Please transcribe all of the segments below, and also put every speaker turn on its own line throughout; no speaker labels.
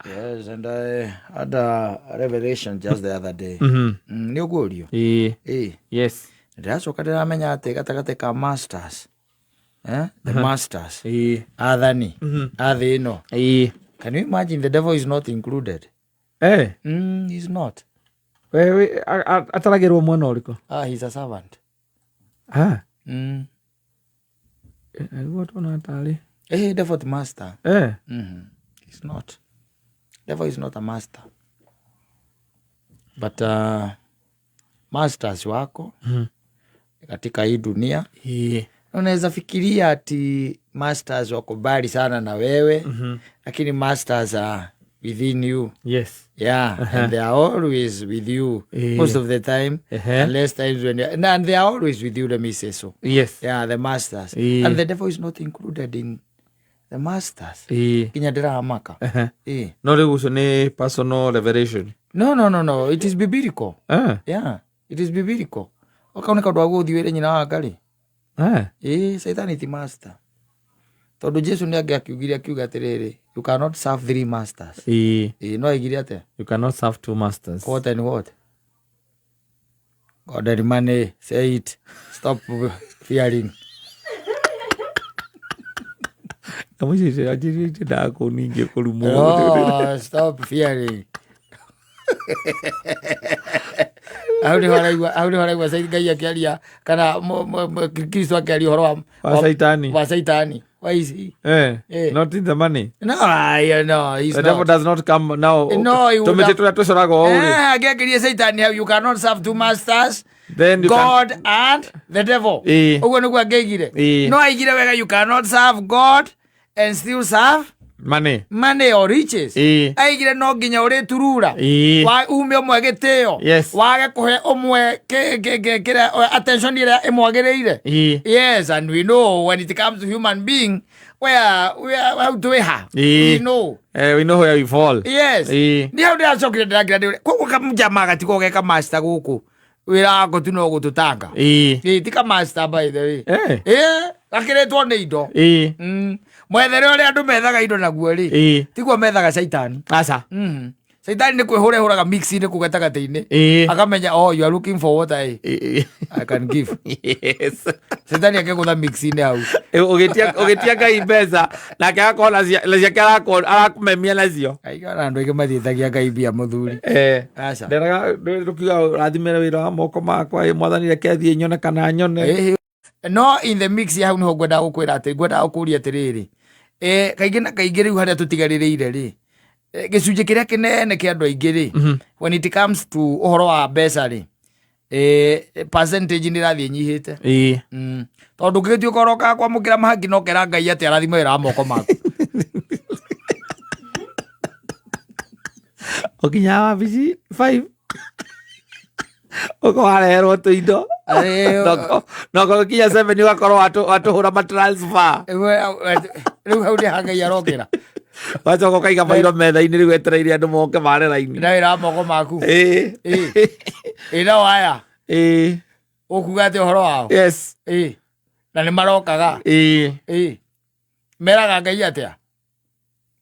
Yes, and I had a revelation just the other day. Nĩ ũguũrio.
Ĩĩ.
Ĩĩ.
Yes.
Ndĩracoka ndĩramenya atĩ gatagatĩ ka masters, eh? The masters,
Ĩĩ.
athani a thĩ ĩno.
Ĩĩ.
Can you imagine the devil is not included?
Eh.
He's not.
We we ataragĩrwo mwena ũrĩkũ?
Ah, he's a servant.
Ah.
Mm.
Nĩguo tuona tarĩ.
Eh, devil the master.
Eh.
He's not. Devil is not a master. But masters wako katika hii dunia.
Ĩĩ.
Unaweza fikiria ati masters wako mbali sana na wewe, lakini masters are within you.
Yes.
Yeah, and they are always with you
Eh.
most of the time, unless times when you, and they are always with you, let me say so.
Yes.
Yeah, the masters.
Eh.
And the devil is not included in the masters.
Ĩĩ.
Kinya ndĩramaka. Eh.
No rĩu ũcio nĩ personal revelation.
No, it is biblical.
Eh.
Yeah, it is biblical. Okorwo nĩ kaũndũ ga gũthiĩ wĩre nyina wa Ngarĩ.
Eh.
Ĩĩ, Saitani ti master. Tondũ Jesu nĩ angĩakiugire akiuga atĩrĩrĩ, you cannot serve three masters.
Ĩĩ.
Ĩĩ, no aigire atĩa?
You cannot serve two masters.
What and what? God and money, say it. Stop fearing.
Nyamũ icio anjĩrĩte ndakũningie kũrumwo.
Oh, stop fearing. Hau nĩho araigua, hau nĩho araigua Ngai akĩaria kana Kristo akĩaria ũhoro wa
Wa Saitani.
Wa Saitani. Why is he?
Eh.
Eh.
Not in the money.
No, I, no, he's
The devil
not.
does not come now.
No, he would
Tũmĩtĩ
have-
tũrĩa tũcoraga ũũ rĩ.
Eh, angĩakĩria Saitani hau, you cannot serve two masters.
Then you can
God and the devil.
Ĩĩ.
Ũguo nĩguo angĩaigire.
Ĩĩ.
No aigire wega, you cannot serve God and still serve
money.
money or riches.
Ĩĩ.
Aigire no nginya ũrĩturura.
Ĩĩ.
Wa ume ũmwe gĩtĩo.
Yes.
Wage kũhe ũmwe kĩrĩa attention ĩrĩa ĩmwagĩrĩire.
Ĩĩ.
Yes, and we know when it comes to human being, where how twĩha.
Ĩĩ.
We know.
Eh, we know where we fall.
Yes.
Ĩĩ.
Nĩ hau ndĩracokire ndĩrakira ndĩũrĩa. Koguo kamũjamaa gatigwo geka master gũkũ. Wĩra wako tu no gũtũtanga.
Ĩĩ.
Ĩĩ, ti ka master by the way.
Eh.
Ĩĩ, gakĩrĩtwo nĩ indo.
Ĩĩ.
Mwethere ũrĩa andũ methaga indo naguo rĩ.
Ĩĩ.
Tiguo methaga caitani.
Aca.
Caitani nĩ kwĩhũra ĩhũraga mix-inĩ kũu gatagatĩ-inĩ.
Ĩĩ.
Akamenya, oh, you are looking for what
Ĩĩ.
I can give.
Yes.
Caitani akĩgũtha mix-inĩ hau.
Ũgĩtia ũgĩtia Ngai mbeca nake agakorwo na ciake arakũmemia nacio.
Aiga ona andũ aingĩ mathiĩtagia Ngai mbia mũthuri.
Eh.
Aca.
Nderaga tũkiuga ũrathimĩre wĩra wa moko makwa ĩ mwathani reke thiĩ nyone kana nyone.
Ĩhĩ. No in the mix hau niho ngwendaga gũkwĩra atĩ ngwendaga gũkũria atĩrĩrĩ, eh, kaingĩ na kaingĩ rĩu harĩa tũtigarĩrĩire rĩ, eh, gĩcunjĩ kĩrĩa kĩnene kĩa andũ aingĩ rĩ, when it comes to ũhoro wa mbeca rĩ, eh, percentage nĩ ĩrathiĩ ĩnyihĩte.
Ĩĩ.
Tondũ ũngĩgĩtuĩka ũrokaga kwamũkĩra mahaki no kera Ngai atĩ arathime wĩra wa moko maku.
Ũkinyaga wabici 5 ũkawareherwo tũindo. Noko kinya 7 ũgakorwo watũhũra matransfer.
Rĩu hau nĩ ha Ngai arokĩra.
Wacoka ũkaiga mairo metha-inĩ rĩu wetereire andũ moke mare raini.
Na wĩra wa moko maku.
Ĩĩ.
Ĩĩ. Ĩĩ no aya.
Ĩĩ.
Ũkuga atĩ ũhoro wao.
Yes.
Ĩĩ. Na nĩ marokaga.
Ĩĩ.
Ĩĩ. Meraga Ngai atĩa?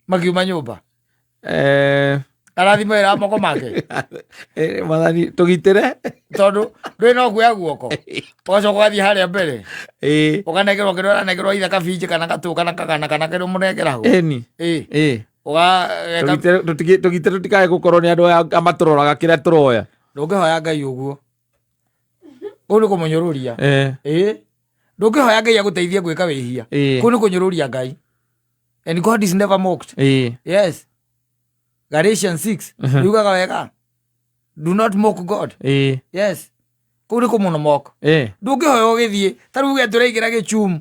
Makiuma nyũmba.
Eh.
Arathima wĩra wa moko make.
Eh, mwathani tũgitĩre.
Tondũ ndũrĩ na ũkuoya guoko. Ũgacoka ũgathiĩ harĩa mbere.
Ĩĩ.
Ũkanengerwo kĩrĩa ũranengerwo either kabinjĩ kana gatũ kana kagana kana kĩrĩa ũmũnengeragwo.
Ĩni.
Ĩĩ.
Ĩĩ.
Ũgeka
Tũgitĩre tũtikae gũkorwo nĩ andũ aya matũroraga kĩrĩa tũroya.
Ndũngĩhoya Ngai ũguo. Kũu nĩ kũmũnyũrũria.
Eh.
Ĩĩ. Ndũngĩhoya Ngai agũteithie gwĩka wĩhia.
Ĩĩ.
Kũu nĩ kũnyũrũria Ngai. And God is never mocked.
Ĩĩ.
Yes. Galatians 6. Yugaga wega. Do not mock God.
Ĩĩ.
Yes. Kũu nĩ kũmũno mock.
Ĩĩ.
Ndũngĩhoya ũgĩthiĩ. Ta rĩu uge tũraingĩra gĩchumu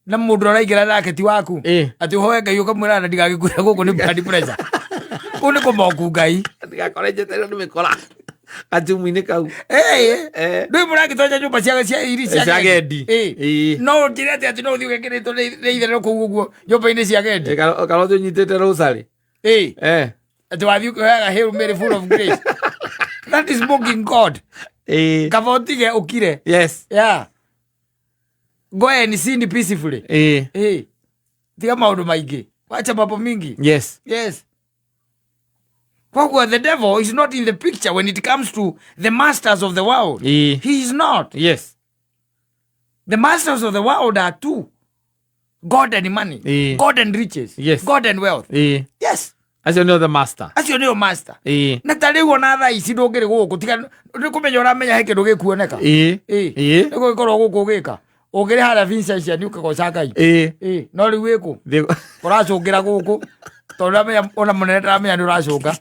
na mũndũ ũraingĩra nake ti waku.
Ĩĩ.
Atĩ ũhoe Ngai ũkamwĩra na ndigagĩkuĩra gũkũ nĩ blood pressure. Kũu nĩ kũmoku Ngai.
Ndigakore njetereirwo nĩ mĩkora gachumu-inĩ kau.
Ĩĩ.
Eh.
Ndũĩ mũragĩtonya nyũmba cia iri cia
Cia gendi.
Ĩĩ.
Ĩĩ.
No ũnjĩre atĩ atĩ no ũthiĩ ũgekĩrĩtwo nĩ itherero kũu ũguo nyũmba-inĩ cia gendi.
Kana ũthiĩ ũnyitĩte rosary.
Ĩĩ.
Eh.
Atĩ wathiĩ ũkĩhoyaga Hail Mary full of grace. That is mocking God.
Ĩĩ.
Kaba ũtige ũkire.
Yes.
Yeah. Go and sin peacefully.
Ĩĩ.
Ĩĩ. Tiga maũndũ maingĩ. Wacha mambo mingi.
Yes.
Yes. Koguo the devil is not in the picture when it comes to the masters of the world. He is not. The masters of the world are two: God and money. God and riches. God and wealth. Yes.
Acio nĩo the master.
Acio nĩo master. Na ta rĩu ona thaa ici ndũngĩrĩ gũkũ tiga nĩ kũmenya ũramenya he kĩndũ gĩkuoneka. Nĩ gũgĩkorwo gũkũ ũgĩka ũngĩrĩ harĩa Vincentian ũkĩgoca Ngai. No rĩu wĩkũ? Ũracũngĩra gũkũ tondũ ũramenya ona mũnene ndaramenya nĩ ũracũnga.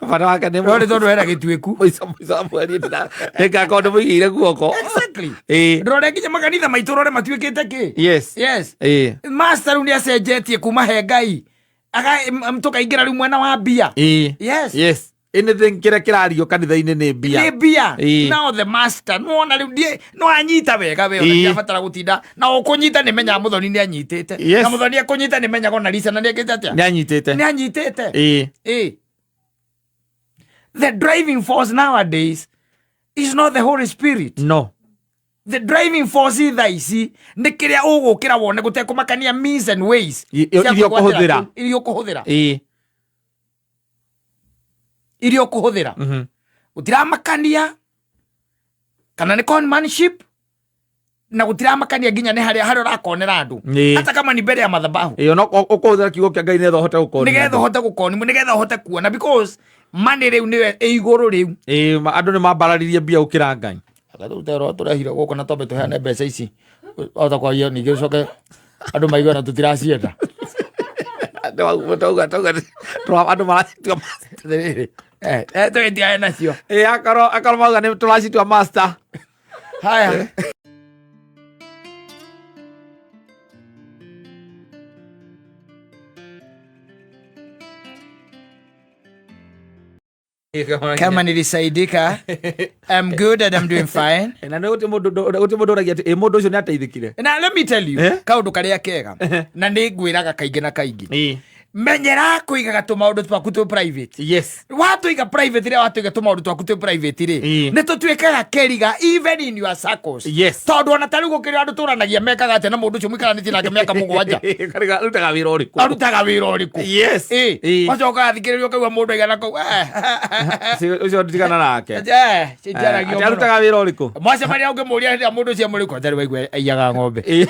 Bata wake nĩ
No nĩ tondũ hena gĩtuĩku.
Mũico mũico wa mweri nĩngakorwo ndĩmũigĩire guoko.
Ndũrore nginya makanitha maitũ ũrore matuĩkĩte kĩ. Yes. Master rĩu nĩ acenjetie kuma he Ngai tũkaingĩra rĩu mwena wa mbia. Yes.
Yes, anything kĩrĩa kĩrario kanitha-inĩ nĩ mbia.
Nĩ mbia. Now the master nĩwona rĩu ndiĩ no anyita wega we ona ndiabatara gũtinda na ũkũnyita nĩ menyaga Mũthoni nĩ anyitĩte. Na Mũthoni akũnyita nĩ menyaga ona Lisa na nĩ ekĩte atĩa?
Nĩ anyitĩte.
Nĩ anyitĩte. The driving force nowadays is not the Holy Spirit.
No.
The driving force thaa ici nĩ kĩrĩa ũgũkĩra wone gũtekũmakania means and ways cia
iria
kũgwatĩra
ũkũhũthĩra.
kĩu, iria ũkũhũthĩra. Iria ũkũhũthĩra. Gũtiramakania kana nĩ conmanship na gũtiramakania nginya nĩ harĩa harĩa ũrakonera andũ. Hata kama ni mbere ya madhabahu.
Ona ũkũhũthĩra kiugo kĩa Ngai nĩgetha ũhote gũkonia
nĩgetha
andũ.
Ũhote gũkoni nĩgetha ũhote kuona because money rĩu nĩyo ĩ igũrũ rĩu.
Andũ nĩ mambararirie mbia gũkĩra Ngai.
Agatũrute roho tũrehire gũkũ na twambe tũheane mbeca ici wahota kwaria ningĩ ũcoke andũ maigue na tũtiracienda.
Tauga andũ maracitua master.
Atĩrĩrĩ, tũgĩtigane nacio.
Akorwo mauga nĩ tũracitua master.
Haya. Kama nilisaidika, I'm good and I'm doing fine.
Na nĩ gũtirĩ mũndũ ũragia atĩ ĩ mũndũ ũcio nĩ ateithĩkire.
Na let me tell you, kaũndũ karĩa kega na nĩ ngwĩraga kaingĩ na kaingĩ, menyera kũigaga tũmaũndũ twaku twĩ private. Watũiga private rĩrĩa watũiga tũmaũndũ twaku twĩ private rĩ, nĩ tũtuĩkaga keriga even in your circles. Tondũ ona ta rĩu gũkĩrĩ andũ tũranagia mekaga atĩa na mũndũ ũcio mũikaranĩtie nake mĩaka 7.
Karĩga arutaga wĩra ũrĩkũ?
Arutaga wĩra ũrĩkũ? Wacoka athikĩrĩria ũkaigua mũndũ aigana kũu
Ũcio tigana nake.
Cinjaragia
Atĩ
mũno.
arutaga wĩra ũrĩkũ?
Mwacemania ũngĩmũria hĩndĩ ĩrĩa mũndũ ũcio mũrĩkũ atarĩ waigua aiyaga ng'ombe.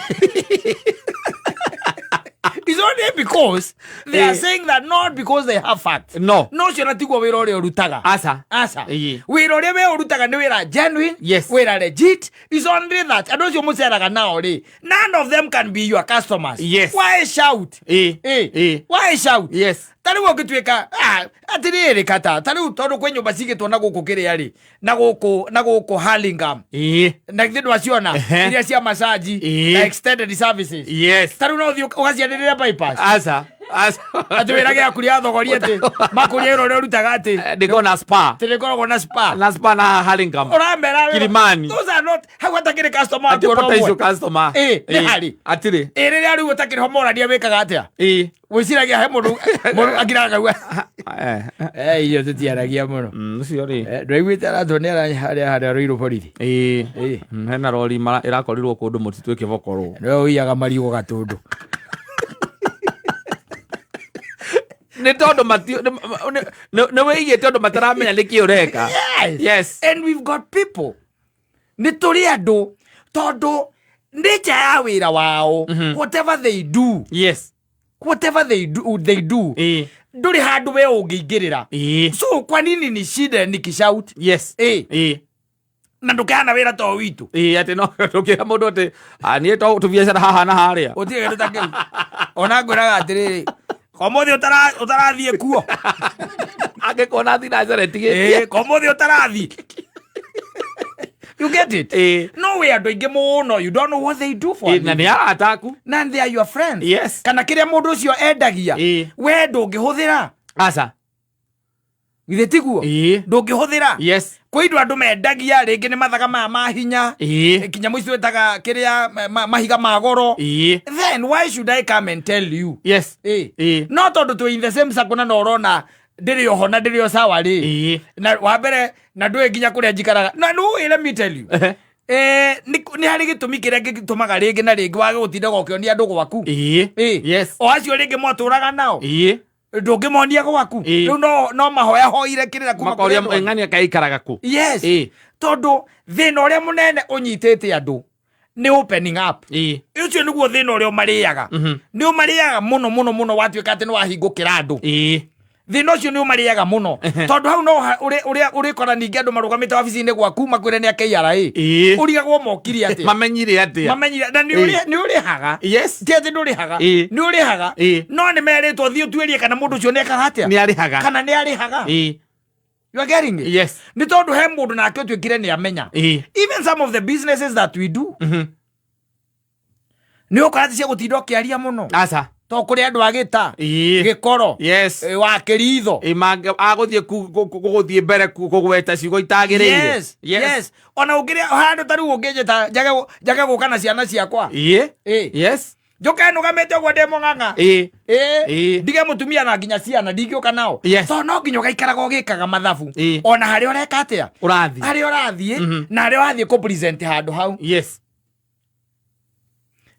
It's only because they are saying that, not because they have facts.
No.
No ũcio na tiguo wĩra ũrĩa ũrutaga.
Aca.
Aca. Wĩra ũrĩa we ũrutaga nĩ wĩra genuine, wĩra legit. Is only that andũ acio mũceraga nao rĩ, none of them can be your customers. Why shout? Why shout? Ta rĩu ũngĩtuĩka atĩrĩrĩ kata ta rĩu tondũ kwĩ nyũmba cigĩtwo na gũkũ kĩrĩa rĩ na gũkũ Hurlingham na githĩ ndwaciona? Iria cia massage na extended services. Ta rĩu no ũthiĩ ũgacianĩrĩra bypass?
Aca. Aca.
Atĩ wĩra gĩaku rĩa thogori atĩ makũria wĩra ũrĩa ũrutaga atĩ
Ndĩkorwo na spa.
Atĩ nĩkoragwo na spa.
Na spa na Hurlingham.
Ũramera
Kilimani.
Those are not hau hatakĩrĩ customer
Atĩ
waku ona
potential
ũmwe.
customer.
Nĩ harĩ.
Atirĩ.
Rĩrĩa rĩu ũtakĩrĩ ho morania wĩkaga atĩa? Wĩciragia he mũndũ mũndũ akiraga kaigua irio tũtiaragia mũno.
Ũcio rĩ.
Ndwaiguĩte aratuonia harĩa harĩa rũirũ borithi?
Hena rori ĩrakorirwo kũndũ mũtitũ ĩkĩbokorwo.
Nĩwe ũiyaga marigũ gatũndũ.
Nĩ tondũ nĩ wĩigĩte ũndũ mataramenya nĩkĩ ũreka.
Yes. And we've got people nĩ tũrĩ andũ tondũ nature ya wĩra wao, whatever they do, whatever they do, they do, ndũrĩ handũ we ũngĩingĩrĩra. So kwa nini ni shida nikishout? Na ndũkehana wĩra to witũ.
Atĩ no ndũkĩra mũndũ atĩ niĩ to tũbiacara haha na harĩa.
Gũtirĩ kĩndũ ta kĩu. Ona ngwĩraga atĩrĩrĩ, komuthi ũtarathiĩ kuo.
Angĩkuona thinacara ĩtigĩtie.
Komuthi ũtarathiĩ, you get it? No wĩ andũ aingĩ mũno, you don't know what they do for a
Na
living.
nĩ arata aku.
Na they are your friends. Kana kĩrĩa mũndũ ũcio endagia, we ndũngĩhũthĩra.
Aca.
Githĩ tiguo? Ndũngĩhũthĩra. Kwĩ indo andũ mendagia rĩngĩ nĩ mathaga maya ma hinya, kinya mũico ĩtaga kĩrĩa mahiga ma goro. Then why should I come and tell you? No tondũ twĩ in the same circle na no ũrona ndĩrĩ oho na ndĩrĩ o sawa rĩ, na wa mbere na ndũĩ nginya kũrĩa njikaraga na nĩ let me tell you, nĩ harĩ gĩtũmi kĩrĩa gĩtũmaga rĩngĩ na rĩngĩ wage gũtindaga ũkĩonia andũ gwaku. O acio rĩngĩ mwatũraga nao. Ndũngĩmonia gwaku.
Ĩĩ.
Rĩu no mahoya hoire kĩrĩra kuma
Makoria
kũrĩ andũ angĩ.
ng'ania kaikaraga kũ.
Yes.
Ĩĩ.
Tondũ thĩna ũrĩa mũnene ũnyitĩte andũ nĩ opening up.
Ĩĩ.
Ũcio nĩguo thĩna ũrĩa ũmarĩaga. Nĩ ũmarĩaga mũno mũno mũno, watuĩka atĩ nĩ wahingũkĩra andũ. Thĩna ũcio nĩ ũmarĩaga mũno, tondũ hau no ũrĩa ũrĩkora ningĩ andũ marũgamĩte wabici-inĩ gwaku makwĩre nĩ a KRA. Ũrigagwo mokire atĩa.
Mamenyire atĩa?
Mamenyire na nĩ nĩ ũrĩhaga. Ti atĩ ndũrĩhaga. Nĩ ũrĩhaga. No nĩ merĩtwo thiĩ ũtuĩrie kana mũndũ ũcio nĩ ekaga atĩa,
Nĩ arĩhaga.
kana nĩ arĩhaga. You are getting it?
Yes.
Nĩ tondũ he mũndũ nake ũtuĩkire nĩ amenya. Even some of the businesses that we do, nĩ ũkora ti cia gũtinda ũkĩaria mũno.
Aca.
To kũrĩ andũ agĩta gĩkoro, wa kĩritho.
Agũthiĩ gũgũthiĩ mbere kũgweta ciugo itagĩrĩire.
Yes, ona ũngĩrĩa handũ ta rĩu ũngĩnjĩta njage gũka na ciana ciakwa. Njũke nũgamĩte ũguo ndĩ mũng'ang'a. Ndige mũtumia na nginya ciana ndingĩũka nao. Tondũ no nginya ũgaikaraga ũgĩkaga mathabu. Ona harĩa ũreka atĩa,
Ũrathiĩ.
Harĩa ũrathiĩ na harĩa ũrathiĩ kũ present handũ hau.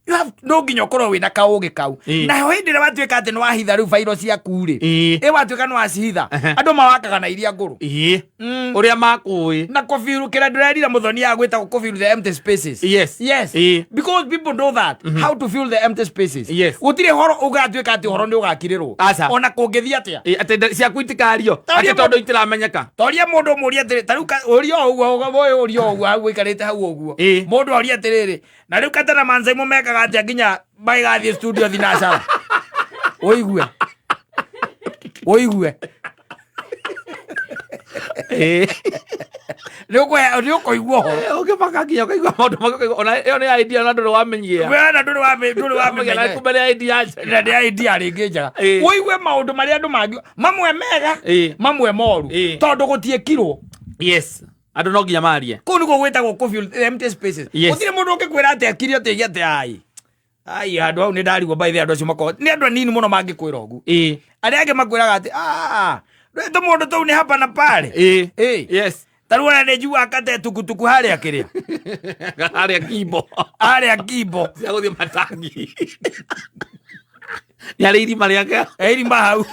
You have no nginya ũkorwo wĩna kaũgĩ kau. Naho hĩndĩ ĩrĩa watuĩka atĩ nĩ wahitha rĩu bairo ciaku rĩ, ĩ watuĩka nĩ wacihitha, andũ mawakaga na iria ngũrũ.
Ũrĩa makũĩ.
Na kũbiru kĩrĩa ndĩrerire mũthoni ya gwĩtagwo kũbiru the empty spaces. Yes. Because people know that how to fill the empty spaces. Gũtirĩ horo ũgatuĩka atĩ ũhoro nĩ ũgakirĩrwo.
Aca.
Ona kũngĩthiĩ atĩa.
Atĩ ciaku itikario.
Ta ũrĩa
Atĩ tondũ itiramenyeka.
Toria mũndũ ũmũrie atĩrĩ, ta rĩu ũria o ũguo, ũyũ ũria o ũguo hau ũikarĩte hau ũguo. Mũndũ oria atĩrĩrĩ, na rĩu Katana Manzai mekaga atĩa nginya magĩgathiĩ studio thinacara? Ũigue. Ũigue. Nĩ ũkũigua ũhoro.
Ũngĩmaka nginya ũkaigua maũndũ mangĩ ũkaigua ona ĩyo nĩ idea na ndũrĩ wamenyia.
We na ndũrĩ ndũrĩ wamenya.
Kumbe nĩ idea njega.
Na nĩ idea rĩngĩ njega. Ũigue maũndũ marĩa andũ mangĩ mamwe mega, mamwe moru, tondũ gũtiĩkirwo.
Yes. Andũ no nginya marie.
Kũu nĩguo gwĩtagwo kũ fill the empty spaces. Gũtirĩ mũndũ ũngĩkwĩra atĩ akire atĩ atĩ ai ai handũ hau nĩ ndarigwo. By the way, andũ acio makoragwo nĩ andũ anini mũno mangĩkwĩra ũguo. Arĩa angĩ makwĩraga atĩ ah, rĩu mũndũ tũu nĩ hapa na pale. Ta rĩu ona nĩ njiguaga kate tukutuku harĩa kĩrĩa
Harĩa Kimbo.
Harĩa Kimbo.
Cia gũthiĩ matangi. Nĩ harĩ irima rĩake.
Irima hau.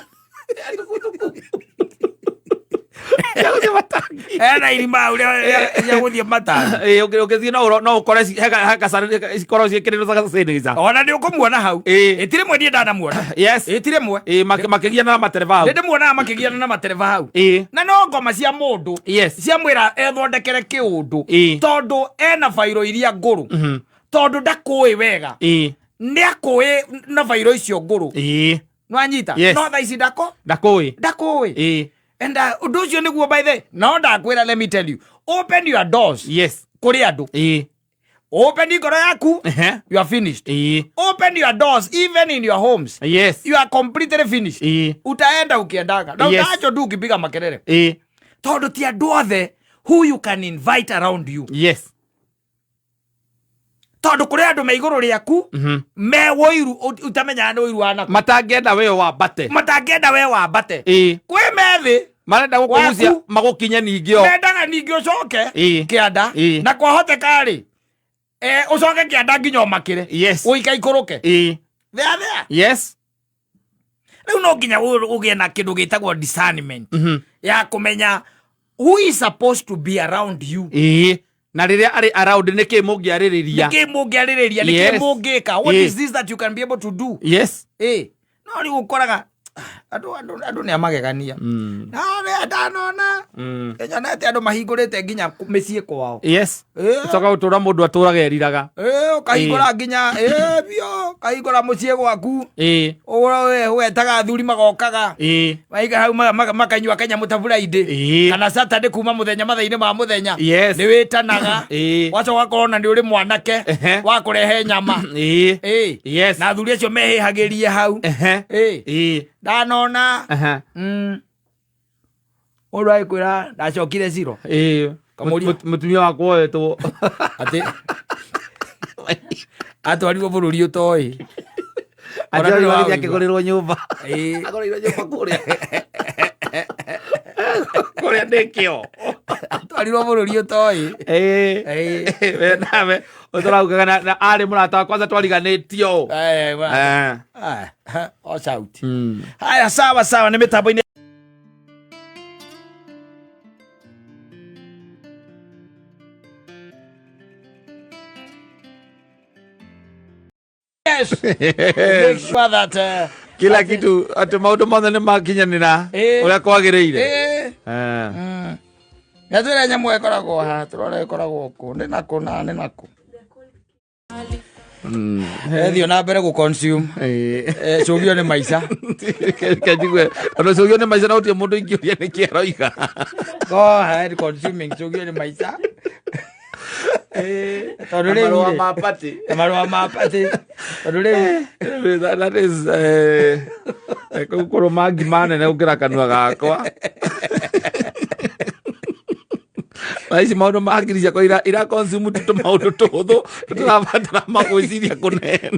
Cia gũthiĩ matangi.
Ena irima hau rĩa gũthiĩ matangi.
Ũngĩthiĩ no ũkore he cikorwo ciĩkĩrĩtwo signature.
Ona nĩ ũkũmuona hau. Ĩti rĩmwe niĩ ndanamuona. Ĩti rĩmwe.
Makĩgiana na matereba hau.
Nĩ ndĩmuonaga makĩgiana na matereba hau. Na no ngoma cia mũndũ ciamwĩra ethondekere kĩũndũ, tondũ ena bairo iria ngũrũ, tondũ ndakũĩ wega, nĩ akũĩ na bairo icio ngũrũ. Nwanyita?
Yes.
No thaa ici ndako
Ndakũĩ.
Ndakũĩ. And ũndũ ũcio nĩguo, by the no ndakwĩra, let me tell you, open your doors kũrĩ andũ. Open ngoro yaku, you are finished. Open your doors even in your homes, you are completely finished. Utaenda ukiendaga na utaachwo tu ukipiga makelele, tondũ ti andũ othe who you can invite around you. Tondũ kũrĩ andũ me igũrũ rĩaku me wũiru ũtamenyaga nĩ ũiru wanako.
Matangĩenda we wambate.
Matangĩenda we wambate. Kwĩ methĩ
Marenda gũkũgucia
Waku.
magũkinye ningĩ o.
Mendaga ningĩ ũcoke kĩanda. Na kwahoteka rĩ, ũcoke kĩanda nginya ũmakĩre, ũikaikũrũke thea thea. Rĩu no nginya ũgĩe na kĩndũ gĩtagwo discernment ya kũmenya who is supposed to be around you.
Na rĩrĩa arĩ around nĩ kĩ mũngĩarĩrĩria?
Nĩkĩ mũngĩarĩrĩria, nĩkĩ mũngĩka, what is this that you can be able to do. No rĩu ũkoraga andũ nĩ amagegania. Na ndanona nyonete andũ mahingũrĩte nginya mĩciĩ kwao.
Coka gũtũra mũndũ atũraga eriraga.
Ũkahingũra nginya biũ, ũkahingũra mũciĩ gwaku. Wetaga athuri magokaga, maiga hau makanyua kanyamũ ta Friday kana Saturday, kuma mũthenya mathaa-inĩ ma mũthenya. Nĩ wĩtanaga. Wacoka ũgakorwo na nĩ ũrĩ mwanake wa kũrehe nyama. Na athuri acio mehĩhagĩrie hau. Ndanona mũndũ agĩkwĩra ndacokire ciro. Kamũria.
Mũtumia wakwa oetwo.
Atĩ atwarirwo bũrũri ũtoĩ. Ona ndũrĩ
Agĩthiĩ
waũigua.
akĩgũrĩrwo nyũmba. Agũrĩirwo nyũmba kũrĩa ndĩkĩo.
Wakorirwo bũrũri ũtoĩ.
Ĩĩ.
Ĩĩ.
We nawe ũtũraugaga na arĩ mũrata wa kwanza twariganĩtio.
Eh,
Eh.
ah, watch out.
Mm.
Haya, sawa sawa, nĩ mĩtambo-inĩ. Yes. Make sure that
Kila kitu atĩ maũndũ mothe nĩ makinyanĩra
Ĩĩ.
ũrĩa kwagĩrĩire.
Eh.
Eh.
Na twĩre nyamũ ĩkoragwo haha, tũrore ĩkoragwo kũ, nĩ nakũ na nĩ nakũ. Ethiĩ na mbere gũ consume.
Ĩĩ.
Eh, cũgio nĩ maica.
Reke njigue tondũ cũgio nĩ maica na gũtirĩ mũndũ ingĩũria nĩkĩ aroiga.
Go ahead consuming, cũgio nĩ maica. Tondũ rĩu
Marũa
rĩ,
ma party.
na marũa ma party. Tondũ rĩu
That is kũrũma ngima nene gũkĩra kanua gakwa. Thaa ici maũndũ ma hakiri ciakwa ira consume tu tũmaũndũ tũhũthũ tũtarabatara magwĩciria kũnene.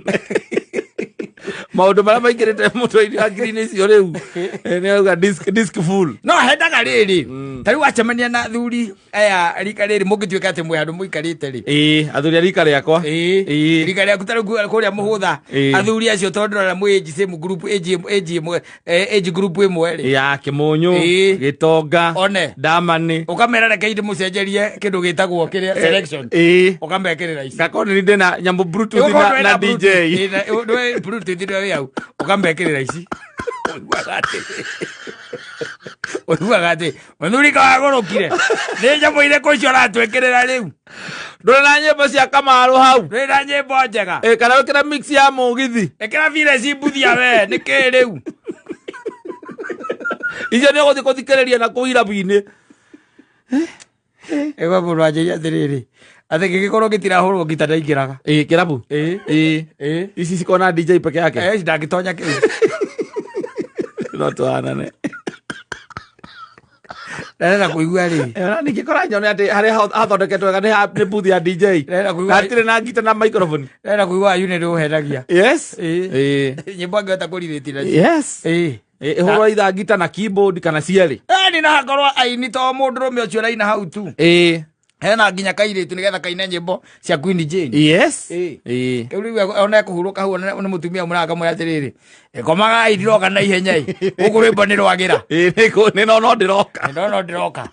Maũndũ marĩa maingĩrĩte mũtwe-inĩ hakiri-inĩ icio rĩu nĩ auga disc full.
No hendaga rĩrĩ, ta rĩu wacemania na athuri aya rika rĩrĩ, mũngĩtuĩka atĩ mwĩ handũ mũikarĩte rĩ.
Ĩĩ, athuri a rika rĩakwa.
Ĩĩ.
Ĩĩ.
Rika rĩaku ta rĩu kũrĩa mũhũtha,
Ĩĩ.
athuri acio tondũ ndĩrona mwĩ age same group, age age ĩmwe, age group ĩmwe rĩ.
Ya Kĩmũnyũ,
Ĩĩ.
Gĩtonga,
One.
Ndamani.
Ũkamera reke ndĩmũcenjerie kĩndũ gĩtagwo kĩrĩa selection.
Ĩĩ.
Ũkamekĩrĩra ici.
Ngakorwo nĩ ndĩna nyamũ Bluetooth na DJ.
Bluetooth ndwe hau, ũkamekĩrĩra ici. Ũiguaga atĩ ũiguaga atĩ mũthuri kawagũrũkire nĩ nyamũ irĩkũ icio ũratwĩkĩrĩra rĩu?
Ndũrĩ na nyĩmbo cia Kamaru hau?
Ndũrĩ na nyĩmbo njega?
Ĩ, kana wĩkĩre mix ya mũgithi.
Ĩkĩra vile mbuthia we, nĩ kĩ rĩu?
Icio nĩ ũgũthiĩ kũthikĩrĩria na kũu irabu-inĩ.
Ĩgwa mũndũ anjĩria atĩrĩrĩ, atĩ gĩgĩkorwo gĩtirahũrwo ngita ndaingĩraga.
Ĩ, kĩrabu?
Ĩ.
Ĩ.
Ĩ.
Ici cikoragwo na DJ peke yake?
Eh, ndangĩtonya kĩu.
No tũhanane.
Ndarenda kũigua rĩ.
Ona ningĩkora nyone atĩ harĩa hathondeketwo wega nĩ booth ya DJ.
Ndĩrenda kũigua-
Hatirĩ na ngita na microphone.
Ndĩrenda kũigua ayu nĩ ũhenagia.
Yes.
Ĩ.
Ĩ.
Nyĩmbo angĩhota kũrirĩti nacio.
Yes.
Ĩ.
Ĩ, ĩhũrwo itha ngita na keyboard kana cierĩ.
Ĩni na hakorwo aini to mũndũrũme ũcio ũraina hau tu.
Ĩ.
Hena nginya kairĩtu nĩgetha kaine nyĩmbo cia Queen Jane.
Yes.
Ĩ.
Ĩ.
Rĩu rĩu ona ekũhurũka hau ona nĩ mũtumia mũrakamwĩra atĩrĩrĩ, komagai ndiroka na ihenya ĩ, gũkũ rwĩmbo nĩ rwagĩra.
Ĩ, nĩ no ndĩroka.
No no ndĩroka.